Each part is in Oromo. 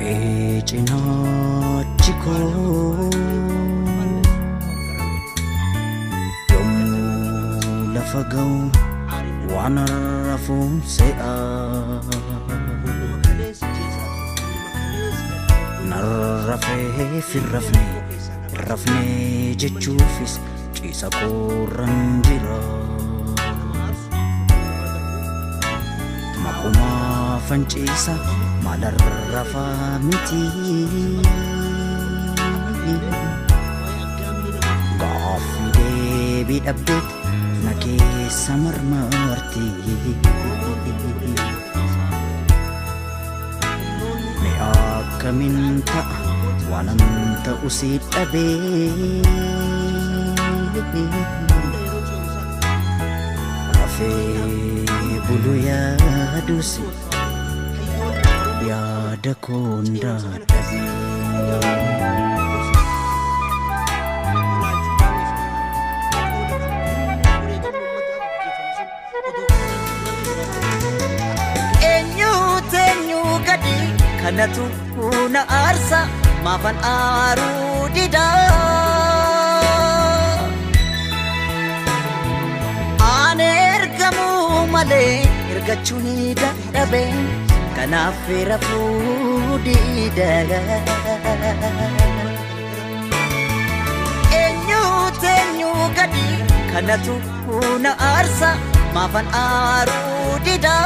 Dhaqee cinaachi koo yommuu lafa ga'u waan rafuun se'a. Narrafee firrafne rafne jechuufis ciisa koorran jira. Maqumaa fanciisa maalarrafaa miti. Gaaffii deebii dhabdeet na keessa marmarti. Mee akkamiin ta'a waanan ta'u si dhabee. Rafee bulu yaadus yaada koon dadhabee. Eenyuutu eenyuu gadi kanatu na aarsa maafan aaruu dida. Ani ergamuu malee ergachuu ni dadhabe kanaaf rafuu dida. Eenyuutu eenyuu gadi kanatu na aarsa maafan aaruu dida.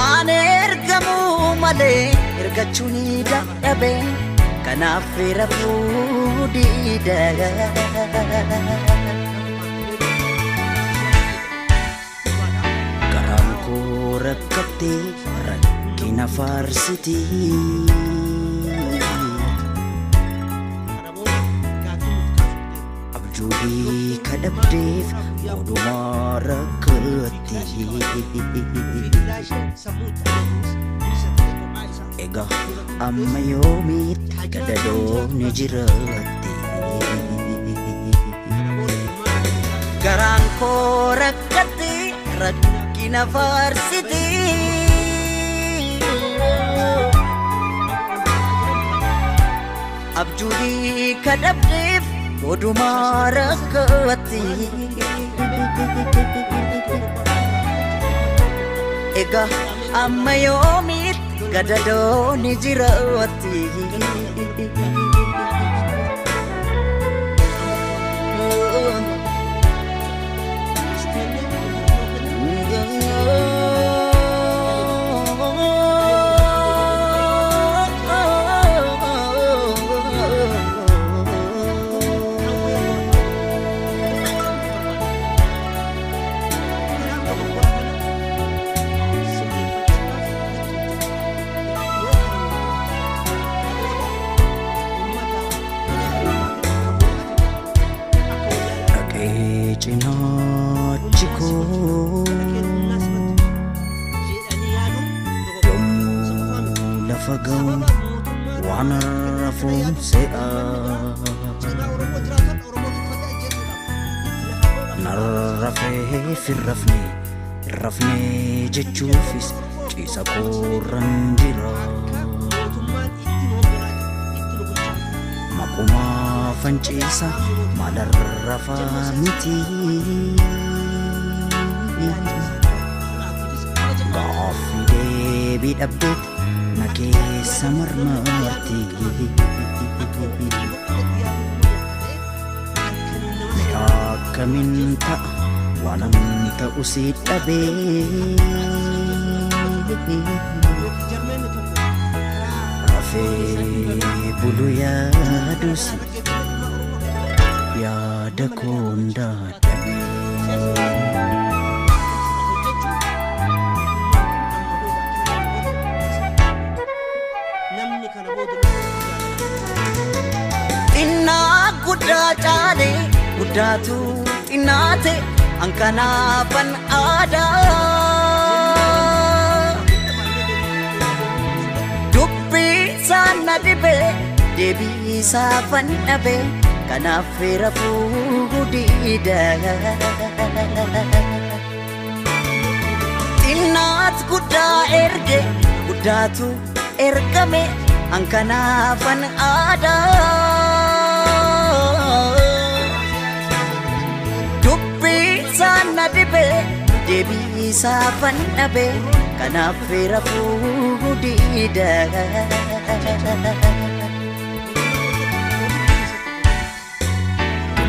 Ani ergamuu malee ergachuu ni dadhabe kanaaf rafuu dida. Garaan koo rakkattee rakkina faarsiti. Abjuu hiika dhabdeef odumaa rakkatti. Egaa amma yoomiitti gadadoon jiraatti? Garaan koo rakkatti rakkina faarsiti. Abjuu hiika dhabdeef odumaa rakkatti. Egaa amma yoomiitti gadadoon jiraatti? Dhaqee cinaachi koo yommuu lafa ga'u waan rafuun se'a. Narrafee firrafne rafne jechuufis ciisa koorran jira. Maqumaa fanciisa maalarrafaa miti. Gaaffii deebii dhabdeet na keessa marmarti. Mee akkamiin ta'a waanan ta'u si dhabee. Rafee bulu yaadus yaada koon dadhabee. Xinnaa guddaa caale guddaatu xinnaate hankanaafan aadaa. Dubbii isaan na dhibe deebii isaafan dhabe kanaaf rafuu dida. Xinnaa Guddaat guddaa erge guddaatu ergame hankanaafan aadaa. Dubbii isaan na dhibe deebii isaafan dhabe kanaaf rafuu diida.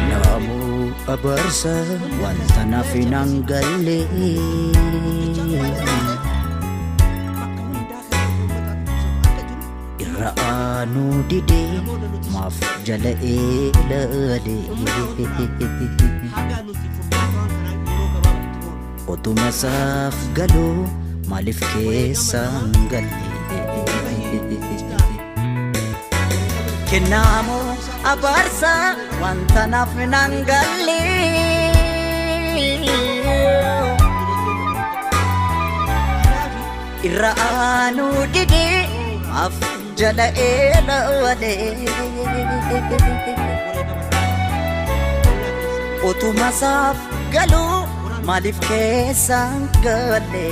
Naamuu abarsa wanta naaf hin galle. Irra aanuu didee maaf jala eelale. Otuma isaaf galuu maaliif keessaan galle? Kennaamoo abaarsa wanta naaf hin galle. Irra aanuu didee maaf jala eelale. Otuma isaaf galuu maaliif keessaan galle?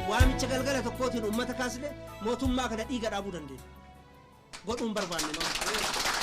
Waamicha galgala tokkootiin uummata kaasne mootummaa kana dhiiga dhaabuu dandeenya. Godhuun barbaanne.